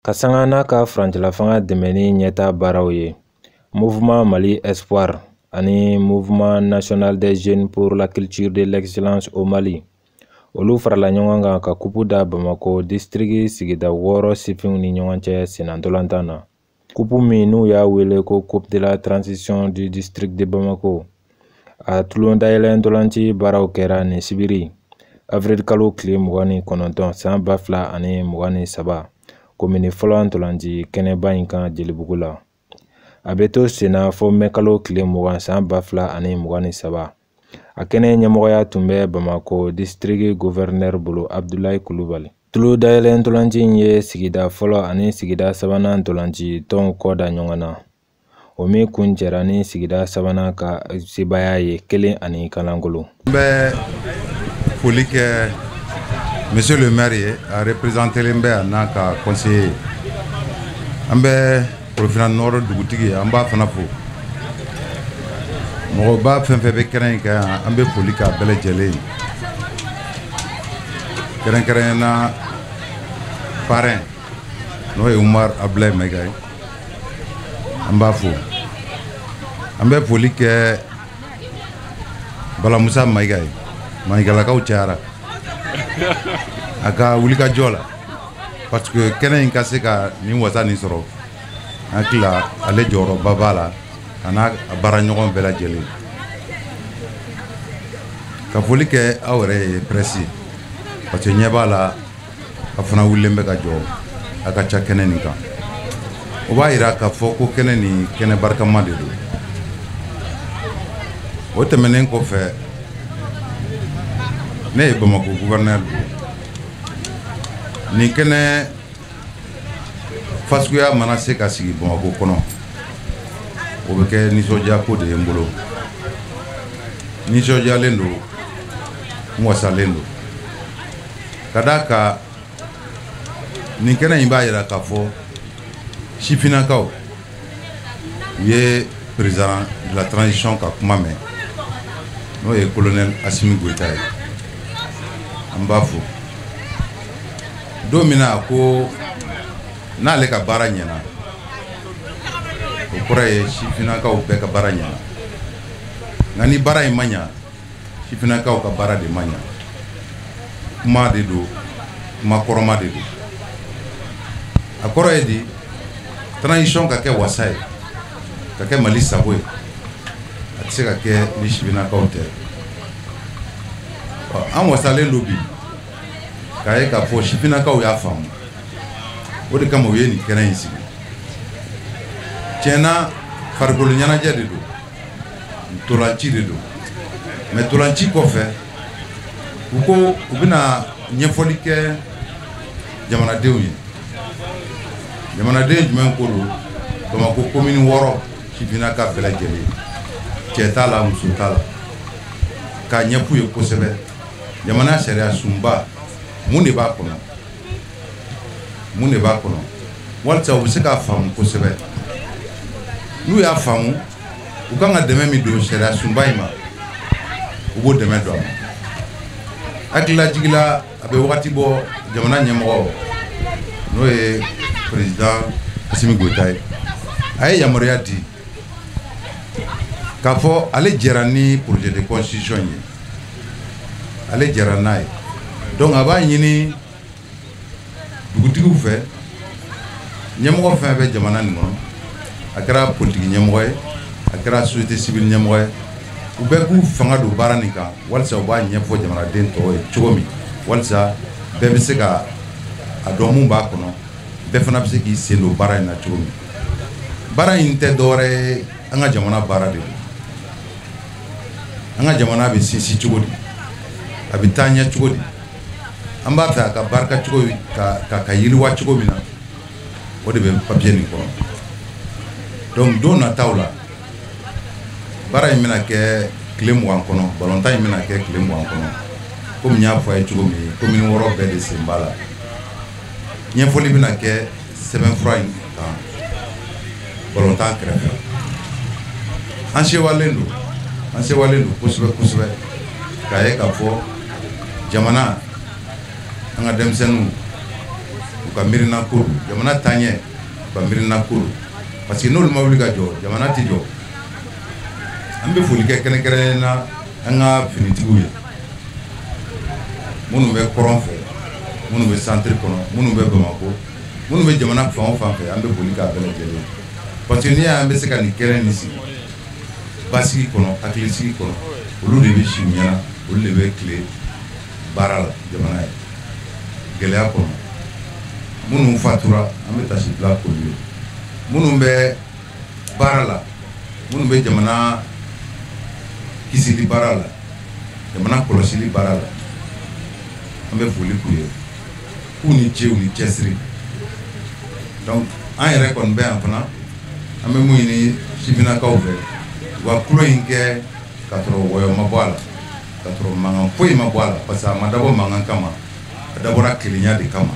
Ka sanga n'a ka furancɛlafanga dɛmɛni ɲɛtaa baaraw ye, Mouvement Mali Espoir ani Mouvement National des Jeunes pour la Culture de l'Excellence au Mali, olu farala ɲɔgɔn kan ka kupu da Bamakɔ district sigida 6 sifinw ni ɲɔgɔn cɛ sennantolatan na. Kupu min n'u y'a wele ko Coupe de la Transition du district de Bamako, a tulon dayɛlɛ ntolanci baaraw kɛra nin sibiri avril kalo tile 29 san 2023 komini fɔlɔ ntolanci kɛnɛba in kan Jelibugu la. A bɛ to senna fo mɛ kalo tile 20 san 2023. A kɛnɛ ɲɛmɔgɔya tun bɛ Bamakɔ district gouverneur bolo Abdoulaye Kulubali. Tulu dayɛlɛ ntolanci in ye sigida fɔlɔ ani sigida sabanan ntolanci tɔnw kɔ da ɲɔgɔn na, o min kun cɛra ni sigida sabanan ka sebaaya ye 1-0. N bɛ foli kɛ monsieur le maire ye, a représentélen bɛ a n'a ka conseiller. An bɛ Korofina Nord dugutigi, an b'a fana fo. Mɔgɔba fɛn fɛn bɛ kɛnɛ in kan yan, an bɛ foli k'a bɛɛ lajɛlen ye. Kɛrɛnkɛrɛnnenya na parrain n'o ye Umar Abdulaye Mayiga ye, an b'a fo. An bɛ foli kɛ Bala Musa Mayiga ye, Mayigalakaw cayara a ka wulikajɔ la, parce que kɛnɛ in ka se ka nin wasa nin sɔrɔ, an hakili la ale jɔyɔrɔba b'a la, a n'a baaraɲɔgɔn bɛɛ lajɛlen. Ka foli kɛ aw yɛrɛ ye presse, parce que ɲɛ b'a la a fana wulilen bɛ ka jɔ a ka ca kɛnɛ nin kan. O b'a yira k'a fɔ ko kɛnɛ nin kɛnɛ barikama de don. O tɛmɛnen kɔfɛ, ne ye Bamakɔ gouverneur don. Nin kɛnɛ fasuguya mana se ka sigi Bamakɔ kɔnɔ, o bɛ kɛ nisɔndiya ko de ye n bolo. Nisɔndiyalen don, n wasalen don. Ka d'a kan nin kɛnɛ in b'a yira k'a fɔ sifinnakaw u ye président de la transition ka kuma mɛn, n'o ye colonel Assimi Goïta ye. An b'a fo. Don min na a ko n'ale ka baara ɲɛna, o kɔrɔ ye sifinnakaw bɛɛ ka baara ɲɛna. Nka ni baara in ma ɲa, sifinnakaw ka baara de ma ɲa. Kuma de don, kuma kɔrɔma de don. A kɔrɔ ye di, transition ka kɛ wasa ye, ka kɛ Mali sago ye, a tɛ se ka kɛ ni sifinnakaw tɛ. An wasalen don bi k'a ye k'a fɔ sifinnakaw y'a faamu. O de kama u ye nin kɛnɛ in sigi. Tiɲɛna, farikolo ɲɛnajɛ de don, ntolanci de don. Mais ntolanci kɔfɛ, u ko u bɛna ɲɛfɔli kɛ jamanadenw ye. Jamanaden jumɛn ko don? Bamakɔ commune 6 sifinnaka bɛɛ lajɛlen, cɛ t'a la, muso t'a la, k'a ɲɛf'u ye kosɛbɛ. Jamana sariya sunba, mun de b'a kɔnɔ? Mun de b'a kɔnɔ? Walasa u bɛ se k'a faamu kosɛbɛ. N'u y'a faamu, u kan ka dɛmɛ min don sariya sunba in ma, u b'o dɛmɛ don a ma. Hakililajigila, a bɛ wagati bɔ, jamana ɲɛmɔgɔ n'o ye président Assimi Goïta ye, a ye yamaruya di k'a fɔ ale jɛra ni projet de constitution ye, ale jɛra n'a ye. Donc a b'a ɲini dugutigiw fɛ, ɲɛmɔgɔ fɛn bɛ jamana nin kɔnɔ, a kɛra politiki ɲɛmɔgɔ ye, a kɛra société civile ɲɛmɔgɔ ye, u bɛɛ k'u fanga don baara nin kan, walasa u b'a ɲɛfɔ jamanaden tɔw ye cogo min, walasa bɛɛ bɛ se ka a dɔn mun b'a kɔnɔ, bɛɛ fana bɛ se k'i sen don baara in na cogo min. Baara in tɛ dɔwɛrɛ ye, an ka jamana baara de don. An ka jamana bɛ sinsin cogo di, a bɛ taa ɲɛ cogo di, an b'a fɛ a ka barika cogo, ka yiriwa cogo min na, o de bɛ papier nin kɔnɔ. Donc don nataw la, baara in bɛna kɛ tile 20 kɔnɔ, balontan in bɛna kɛ tile 20 kɔnɔ. Komi n y'a fɔ a ye cogo min, commune 6 bɛɛ de sen b'a la. Ɲɛfɔli bɛna kɛ sɛbɛnfura in kan balontan kɛrɛfɛ. An sewalen don, an sewalen don kosɛbɛ kosɛbɛ, k'a ye k'a fɔ jamana, an ka denmisɛnninw u ka miirina ko don, jamana taaɲɛ, u ka miirina ko don, parce que n'olu ma wuli ka jɔ, jamana tɛ jɔ. An bɛ foli kɛ kɛrɛnkɛrɛnnen na an ka finitigiw ye, minnu bɛ kɔrɔn fɛ, minnu bɛ centre kɔnɔ, minnu bɛ Bamakɔ, minnu bɛ jamana fan o fan fɛ, an bɛ foli k'a bɛɛ lajɛlen, parce que n'i y'a ye an bɛ se ka nin kɛnɛ nin sigi basigi kɔnɔ, hakilisigi kɔnɔ, olu de bɛ si u ɲɛna, olu de bɛ tile baara la jamana ye gɛlɛya kɔnɔ. Minnu fatura, an bɛ tasi bila k'olu ye, minnu bɛ baara la, minnu bɛ jamana kisili baara la, jamana kɔlɔsili baara la, an bɛ foli k'u ye, k'u ni ce, u ni cɛsiri. Donc an yɛrɛ kɔni bɛ yan fana, an bɛ mun ɲini sifinnakaw fɛ, u ka kulo in kɛ k'a sɔrɔ wɔyɔ ma bɔ a la, k'a sɔrɔ mankan foyi ma bɔ a la, parce que a ma dabɔ mankan kama, a dabɔra kelenya de kama,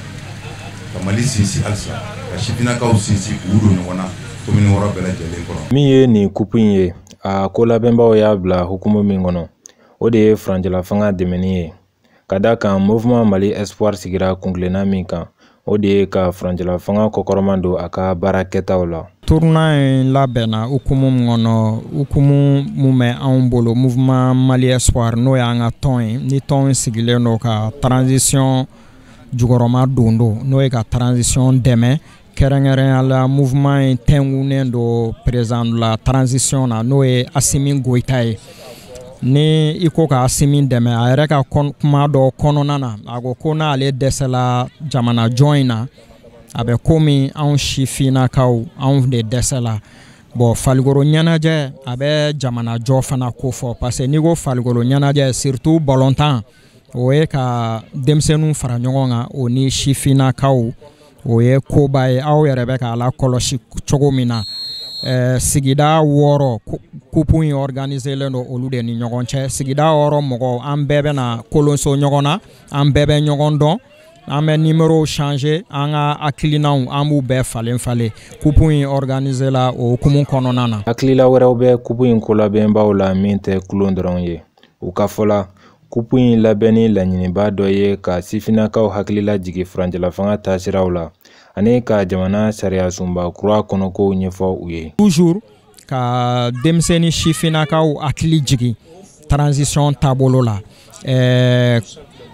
ka Mali sinsin halisa, ka sifinnakaw sinsin k'u don ɲɔgɔn na commune 6 bɛɛ lajɛlen kɔnɔ. Min ye nin kupu in ye, a ko labɛnbaw y'a bila hukumu min kɔnɔ, o de ye furancɛla fanga dɛmɛni ye, ka da kan Mouvement Mali Espoir sigira kuntilenna min kan, o de ye ka furancɛla fanga kɔkɔrɔma don a ka baara kɛtaw la. Tournoi in labɛnna hukumu min kɔnɔ, hukumu mun bɛ anw bolo Mouvement Mali Espoir, n'o y'an ka tɔn ye, ni tɔn in sigilen don ka transition jukɔrɔma don n'o ye ka transition dɛmɛ, kɛrɛnkɛrɛnya la mouvement in tɛnkunnen don président de la transition na, n'o ye Assimi Goïta ye. Ni i ko ka Assimi dɛmɛ, a yɛrɛ ka kuma dɔ kɔnɔna na, a ko ko n'ale dɛsɛla jamana jɔn in na, a bɛ komi anw sifinnakaw anw de dɛsɛla. Bon, farikolo ɲɛnajɛ a bɛ jamana jɔ fana ko fɔ, parce que n'i ko farikolo ɲɛnajɛ, surtout balontan, o ye ka denmisɛnninw fara ɲɔgɔn kan, o ni sifinnakaw, o ye koba ye. Aw yɛrɛ bɛ k'a la kɔlɔsi cogo min na, sigida 6 kupu in organiselen don olu de ni ɲɔgɔn cɛ. Sigida 6 mɔgɔw, an bɛɛ bɛ na kolonso ɲɔgɔn na, an bɛɛ bɛ ɲɔgɔn dɔn, an bɛ numéro changer, an ka hakilinaw an b'u bɛɛ falen falen. Kupu in organiser la o hukumu kɔnɔna na. Hakilila wɛrɛw bɛ kupu in kolabɛnbaw la min tɛ kulon dɔrɔn ye. U ka fɔ la, kupu in labɛnni laɲiniba dɔ ye ka sifinnakaw hakilila jigin furancɛla fanga taasiraw la, ani ka jamana sariyasunba kura kɔnɔkow ɲɛfɔ u ye. Toujours ka denmisɛnnin sifinnakaw hakili jigin transition taabolo la.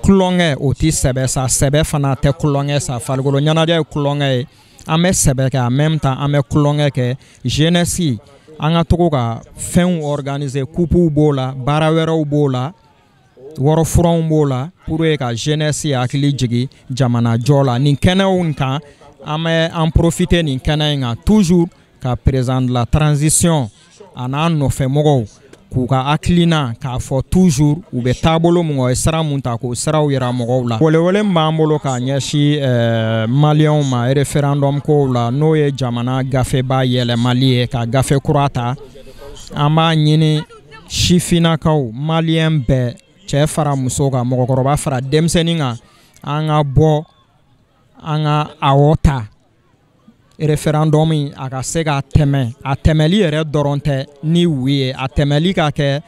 Kulonkɛ o ti sɛbɛ sa, sɛbɛ fana tɛ kulonkɛ sa, farikolo ɲɛnajɛ ye kulonkɛ ye, an bɛ sɛbɛ kɛ en même temps an bɛ kulonkɛ kɛ. Jeunesse, an ka togo ka fɛnw organiser, kupuw b'o la, baara wɛrɛw b'o la, wɔrɔfuranw b'o la, pour ka jeunesse hakili jigin jamana jɔ la. Nin kɛnɛw kan, an bɛ an profiter nin kɛnɛ in kan toujours ka président de la transition a n'a nɔfɛmɔgɔw k'u ka hakilina k'a fɔ toujours u bɛ taabolo mun kɔ, sira mun ta k'o siraw yira mɔgɔw la. Welewele min b'an bolo k'a ɲɛsin maliyɛnw ma référendum kow la, n'o ye jamana gafeba yɛlɛmali ye ka gafe kura ta, an b'a ɲini sifinnakaw, maliyɛn bɛɛ, cɛ fara muso kan, mɔgɔkɔrɔba fara denmisɛnnin kan, an ka bɔ an ka awɔ ta référendum in a ka se ka tɛmɛ. A tɛmɛli yɛrɛ dɔrɔn tɛ ni oui ye, a tɛmɛli ka kɛ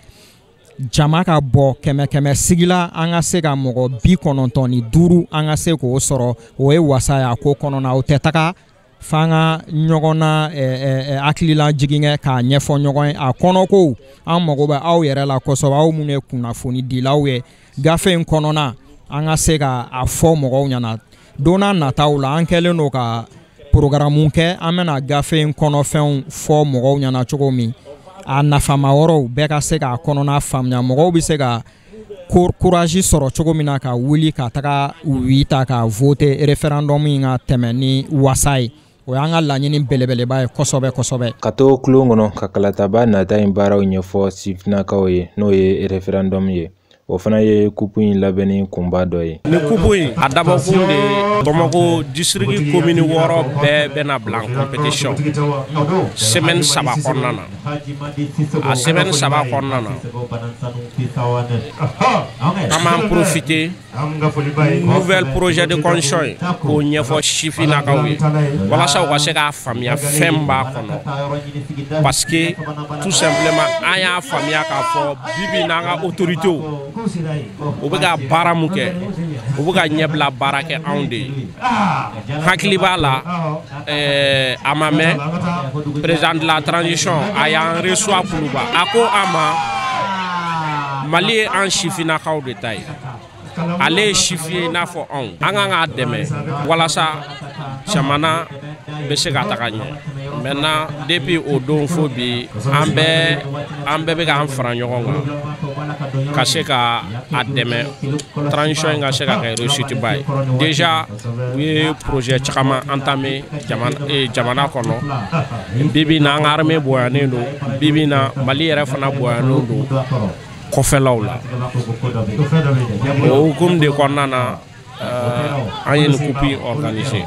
jama ka bɔ 100 sigi la, an ka se ka mɔgɔ 95 an ka se k'o sɔrɔ, o ye wasa ye a ko kɔnɔna. O tɛ taga f'an ka ɲɔgɔn na hakilila jigin kɛ k'a ɲɛfɔ ɲɔgɔn ye a kɔnɔko. An mago bɛ aw yɛrɛ la kosɛbɛ, aw minnu ye kunnafonidilaw ye, gafe in kɔnɔna an ka se ka a fɔ mɔgɔw ɲɛna. Don n'a nataw la, an kɛlen don ka programme kɛ, an bɛna gafe in kɔnɔfɛnw fɔ mɔgɔw ɲɛna cogo min, a nafama yɔrɔw bɛɛ ka se k'a kɔnɔna faamuya, mɔgɔw bɛ se ka courage sɔrɔ cogo min na ka wuli ka taga oui ta ka voter référendum in ka tɛmɛ ni wasa ye. O y'an ka laɲini belebeleba ye kosɛbɛ kosɛbɛ. Ka to kulon kɔnɔ ka kalataba nata in baaraw ɲɛfɔ sifinnakaw ye, n'o ye référendum ye, o fana ye kupu in labɛnni kunba dɔ ye. Ni kupu in a dabɔkun de ye Bamakɔ district commune 6 bɛɛ bɛna bila en compétition semaine 3 kɔnɔna na. A semaine 3 kɔnɔna na, an b'an profiter nouvelle projet de constitution ye k'o ɲɛfɔ sifinnakaw ye, walasa u ka se k'a faamuya fɛn b'a kɔnɔ, parce que tout simplement an y'a faamuya k'a fɔ bi bi n'an ka autorités U bɛ ka baara mun kɛ, u bɛ ka ɲɛbila baara kɛ anw de ye. Hakili b'a la, a ma mɛn, président de la transition a y'an reçoit Kuluba. A ko an ma, Mali ye an sifinnakaw de ta ye. Ale ye sifin ye i n'a fɔ anw. An kan k'a dɛmɛ walasa jamana bɛ se ka taga ɲɛ. Maintenant, depuis o don fo bi, an bɛɛ bɛ k'an fara ɲɔgɔn kan ka se ka a dɛmɛ, transition in ka se ka kɛ réussite ba ye. Déjà, u ye projet caman entamé jamana kɔnɔ. Bi bi in na, an ka armée bonyanen don. Bi bi in na, Mali yɛrɛ fana bonyanen don kɔfɛlaw la. O hukumu de kɔnɔna na, an ye nin coupe organiser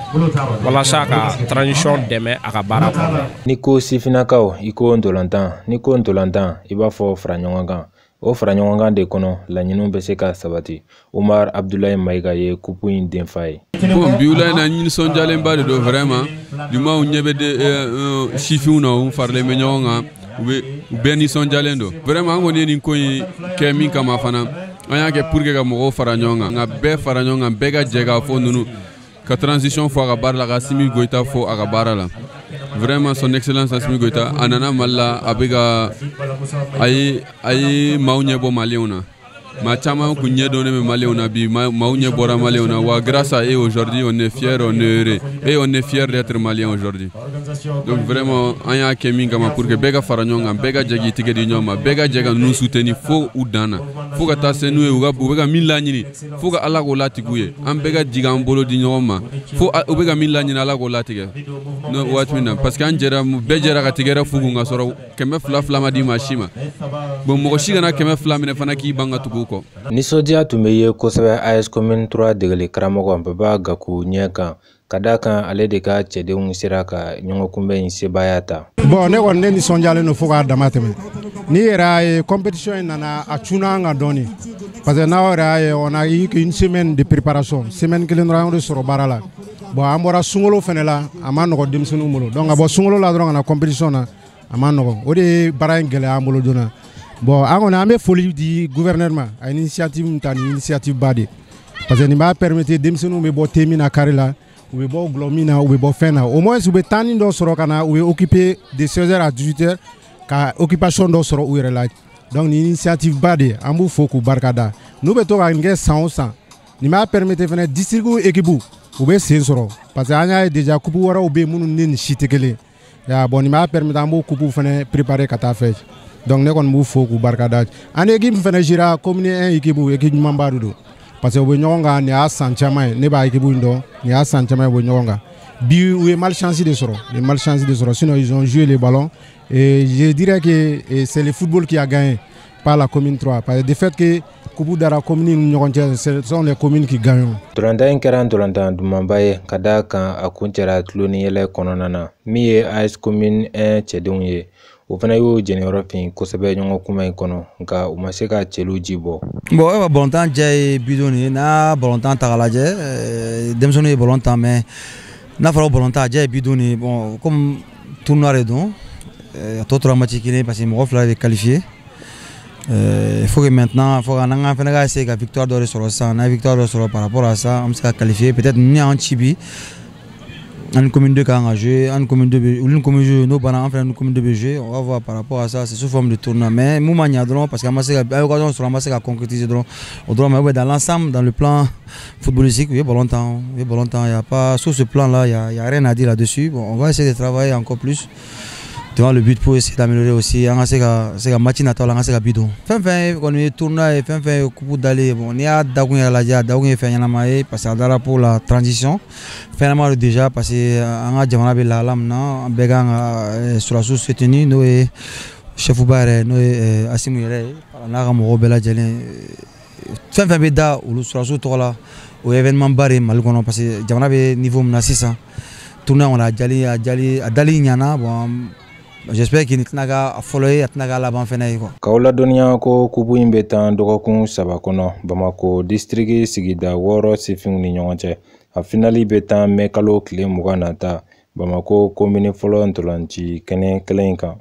walasa ka transition dɛmɛ a ka baara kɔnɔ. N'i ko sifinnakaw, i ko ntolantan. N'i ko ntolantan, i b'a fɔ fara ɲɔgɔn kan. O fara ɲɔgɔn kan de kɔnɔ, laɲiniw bɛ se ka sabati. Umar Abdulayi Mayiga ye kupu in denfa ye. Bon, bi wula in na, nisɔndiyalenba de don vraiment. Jumaw ɲɛ bɛ de sifinw na, u faralen bɛ ɲɔgɔn kan, u bɛ u bɛɛ nisɔndiyalen don vraiment. An kɔni ye nin ko in kɛ min kama fana, an y'a kɛ pour que ka mɔgɔw fara ɲɔgɔn kan, nka bɛɛ fara ɲɔgɔn kan, bɛɛ ka jɛ k'a fɔ ninnu ka transition fɔ a ka baara la, ka Assimi Goïta fɔ a ka baara la. Vraiment, son excellence Assimi Goïta, a nana Mali la, a bɛ ka a ye maaw ɲɛbɔ maliyɛnw na. Maa caman kun ɲɛ dɔnnen bɛ maliyɛnw na, bi maaw ɲɛ bɔra maliyɛnw na wa. Grâce à eux, aujourd'hui on est fier, on est heureux et on est fier d'être malien aujourd'hui. Donc vraiment, an y'a kɛ min kama, pour que bɛɛ ka fara ɲɔgɔn kan, bɛɛ ka jɛ k'i tigɛ di ɲɔgɔn ma, bɛɛ ka jɛ ka ninnu soutenir fo u dan na, fo ka taa se n'u ye u ka u bɛ ka min laɲini, fo ka Ala k'o latigɛ u ye. An bɛɛ ka jigin an bolo di ɲɔgɔn ma fo u bɛ ka min laɲini, Ala k'o latigɛ n'o waati min na, parce que an jɛra, bɛɛ jɛra ka tigɛrɛ fu kun ka sɔrɔ 200 200 ma di maa si ma. Bon, mɔgɔ si kana 200 minɛ fana k'i ban ka tugu u kɔ. Nisɔndiya tun bɛ ye kosɛbɛ AS Commune 3 degeli karamɔgɔ Baba Gaku ɲɛ kan, ka d'a kan ale de ka cɛdenw sera ka ɲɔgɔnkunbɛn in sebaaya ta. Bon, ne kɔni, ne nisɔndiyalen don fo k'a dama tɛmɛ. N'i yɛrɛ y'a ye, compétition in nana a cunna an kan dɔɔni, parce que n'aw yɛrɛ y'a ye, on a eu qu'une semaine de préparation, semaine kelen dɔrɔn an y'o de sɔrɔ baara la. Bon, an bɔra sunkalo fɛnɛ la, a ma nɔgɔ denmisɛnninw bolo. Donc ka bɔ sunkalo la dɔrɔn ka na compétition na, a ma nɔgɔ. O de ye baara in gɛlɛya an bolo joona. Bon, an kɔni, an bɛ foli di gouverneur ma, a ye initiative min ta, nin initiative ba de, parce que nin b'a permettre denmisɛnninw bɛ bɔ thé min na kari la, u bɛ bɔ gulɔ min na, u bɛ bɔ fɛn na, au moins u bɛ temps dɔ sɔrɔ ka na, u bɛ occuper de 16h à 18h, ka occupation dɔ sɔrɔ u yɛrɛ la. Donc nin initiative ba de, an b'u fo k'u barikada. N'u bɛ to ka nin kɛ san o san, nin b'a permettre fɛnɛ district équipe u bɛ sen sɔrɔ, parce que an y'a ye déjà, coupe wɛrɛw bɛ yen minnu ni nin si tɛ kelen ya. Bon, nin b'a permettre an b'o coupe fɛnɛ préparer ka taa fɛ. Donc ne kɔni b'u fo k'u barikada. An ni équipe fɛnɛ sera commune 1 équipe, équipe ɲumanba de don, parce que u bɛ ɲɔgɔn kan. Nin y'a san caman ye, ne b'a équipe in dɔn, nin y'a san caman ye u bɛ ɲɔgɔn kan. Bi, u ye malchance de sɔrɔ, u ye malchance de sɔrɔ, sinon ils ont joué les ballons et je dirais que c'est le football qui a gagné, pas la commune 3, parce que du fait que coupe dara commune ni ɲɔgɔn cɛ, ce sont les communes qui gagnent. Ntolantan in kɛra ntolantan dumanba ye, ka d'a kan a kun cɛra tulo ni yɛlɛ kɔnɔna na. Min ye AS Commune 1 cɛdenw ye, o fana y'o jɛniyɔrɔ fin kosɛbɛ ɲɔgɔn kunbɛn in kɔnɔ, nka u ma se ka cɛlu ji bɔ. Bon, e ka balontan jɛ ye bidon de ye. N'a balontan ta k'a lajɛ, denmisɛnninw ye balon tan, mais n'a fɔra ko balontan a jɛ ye bidon de ye. Bon, comme tournoi de don, a tɔ tora match kelen, parce que mɔgɔ fila de bɛ qualifié. Il faut que maintenant, faut qu'an ka fana ka essayer ka victoire dɔ de sɔrɔ sisan. N'an ye victoire dɔ sɔrɔ par rapport à ça, an bɛ se ka qualifier peut-être. Ni y'an ci bi, an ni commune 2 kan ka jouer, an ni commune 2 bɛ, olu ni commune jouer, n'o banna, an fana ni commune 2 bɛ jouer. On va voir par rapport à ça, c'est sous forme de tournoi. Mais mun ma ɲa dɔrɔn, parce que an ma se ka an ye occasion sɔrɔ, an ma se ka concrétiser dɔrɔn o dɔrɔn. Mais dans l'ensemble, dans le plan footballistique, u ye ballon tan, u ye ballon tan. Y a pas, sur ce plan là, y a rien à dire là-dessus. Bon, on va essayer de travailler encore plus devant le but pour essayer d'améliorer aussi, an ka se ka match nataw la, an ka se ka but don. Fɛn fɛn kɔni ye tournoi ye, fɛn fɛn ye coupe dalen ye, bon, n'i y'a dakun yɛrɛ lajɛ, a dakun ye fɛn ɲɛnama ye, parce que a dara pour la transition, fɛn ɲɛnama don déjà, parce que an ka jamana bɛ lahala min na, an bɛɛ kan ka sɔrɔdasiw soutenir, n'o ye chef ba yɛrɛ, n'o ye Assimi yɛrɛ ye, n'a ka mɔgɔw bɛɛ lajɛlen. Fɛn fɛn bɛ da olu sɔrɔdasiw tɔgɔ la, o ye événement ba de ye Mali kɔnɔ, parce que jamana bɛ niveau min na sisan, tournoi kɔni, a jali a jali a dali ɲɛna. Bon, j'espère que nin tɛna k'a fɔlɔ ye, a tɛna k'a laban fɛnɛ ye quoi. K'aw ladɔnniya ko kupu in bɛ tan dɔgɔkun 3 kɔnɔ Bamako district sigida 6 sifinw ni ɲɔgɔn cɛ. A finali bɛ tan mɛ kalo tile 20 nata, Bamako komini fɔlɔ ntolanci kɛnɛ kelen in kan.